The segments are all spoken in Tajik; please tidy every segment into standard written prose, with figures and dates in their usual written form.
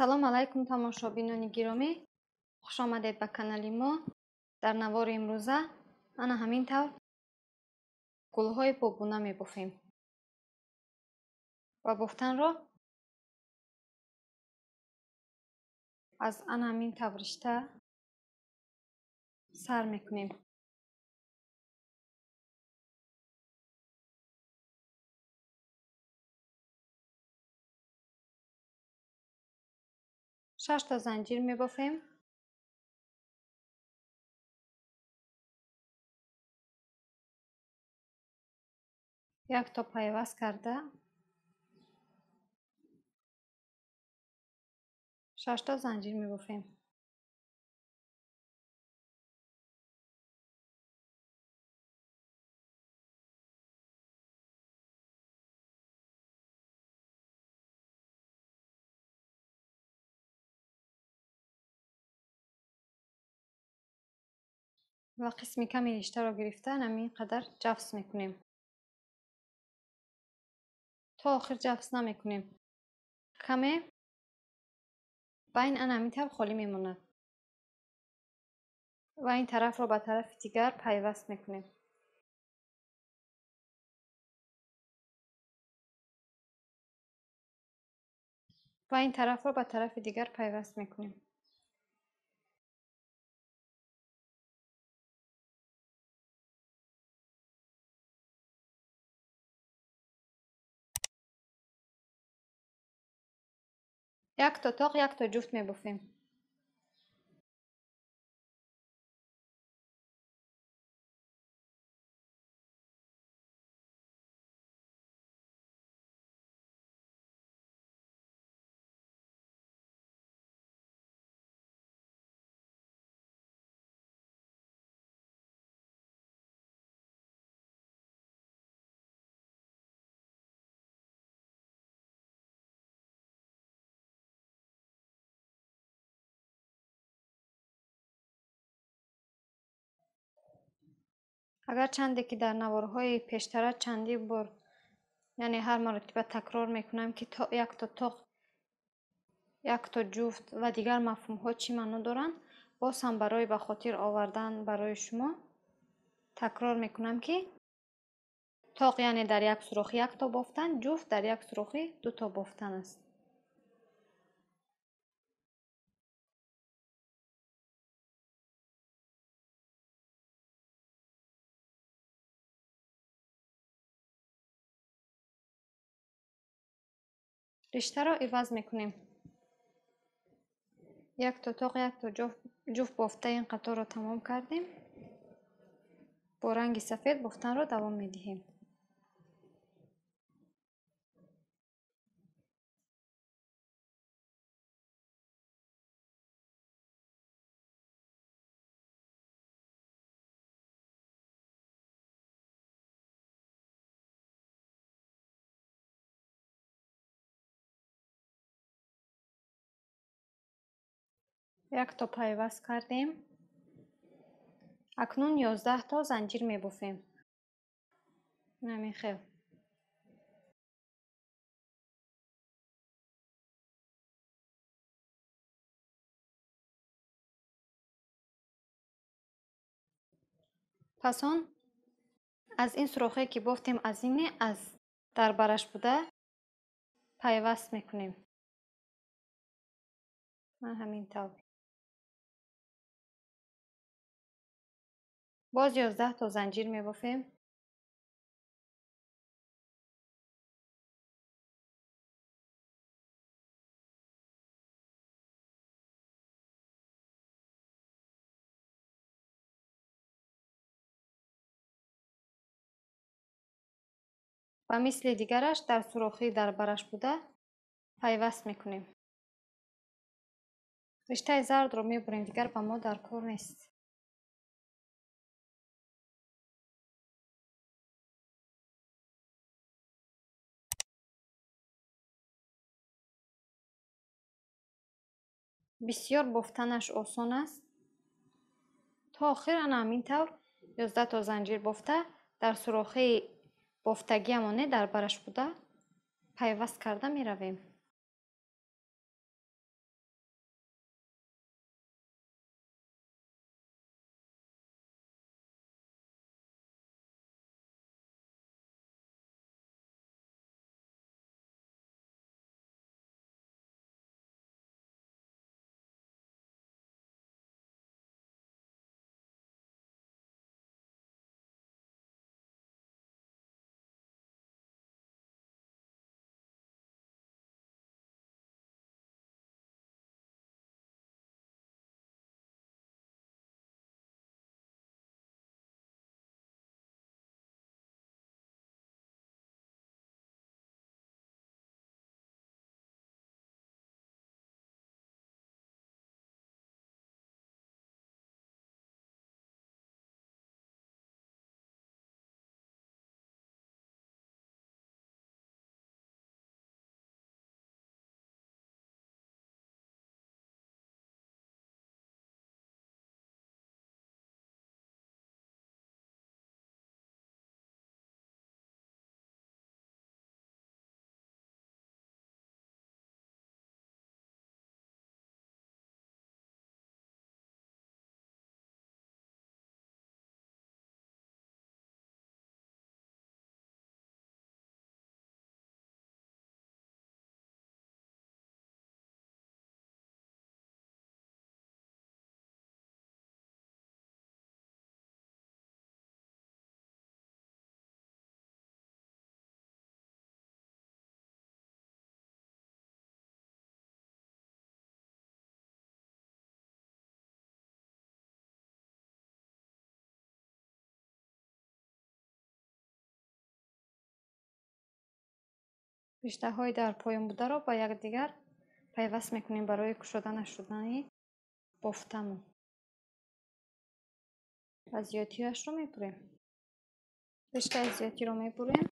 Ассалому алайкум тамошобинони гиромӣ, хуш омадед ба канали мо. Дар навори имрӯза ана ҳамин тавр гулҳои бобуна мебофем ва бофтанро аз ана ҳамин тавр ришта сар мекунем. Шаш та занҷир мебофем. Як то пайваст карда шаш та занҷир мебофем. Ва қисми ками риштаро гирифта ҳамин қадар ҷафс мекунем. То охир ҷафс намекунем. Каме байн ана ҳамин тавр холӣ мемонад. Ва ин тарафро ба тарафи дигар пайваст мекунем. Ва ин тарафро ба тарафи дигар пайваст мекунем. Як то тоқ, як то ҷуфт мебофем. Агарчанде ки дар наворҳои пештара чандин бор, яъне ҳар маротиба такрор мекунам, ки як то тоқ, як то ҷуфт ва дигар мафҳумҳо чӣ маъно доранд, боз ҳам барои ба хотир овардан барои шумо такрор мекунам, ки тоқ яъне дар як сурохи як то бофтан, ҷуфт дар як сурохи ду то бофтан аст. Риштаро иваз мекунем. Як то тоқ, як то ҷуфт бофта ин қаторро тамом кардем. Бо ранги сафед бофтанро давом медиҳем. Як то пайваст кардем. Акнун 11 то занҷир мебофем. Ҳамин хел. Пас он аз ин сурохе ки бофтем, аз ине аз дарбараш буда пайваст мекунем. Ман ҳамин тавр. Боз 11 то занҷир мебофем. Ба мисли дигараш дар сурохи дарбараш буда пайваст мекунем. Риштаи зардро мебурем, дигар ба мо дар кор нест. Бисёр бофтанаш осон аст. То охир ана ҳамин тавр 11 то занҷир бофта дар сурохи бофтагиамоне дар бараш буда пайваст карда меравем. Риштаҳои дар поён бударо ба якдигар пайваст мекунем барои кушода нашудани бофтамон. Ва зиёдтиашро мебурем. Риштаи зиёдтиро мебурем.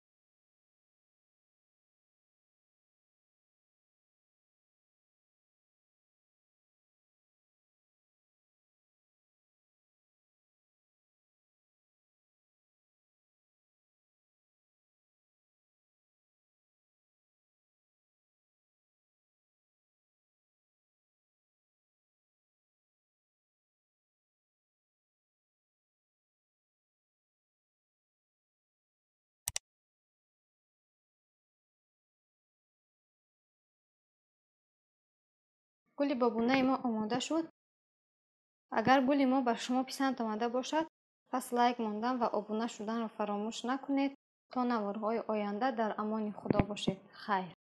Гули бобунаи мо омода шуд. Агар гули мо ба шумо писанд омада бошад, пас лайк мондан ва обуна шуданро фаромӯш накунед. То наворҳои оянда дар амони Худо бошед. Хайр.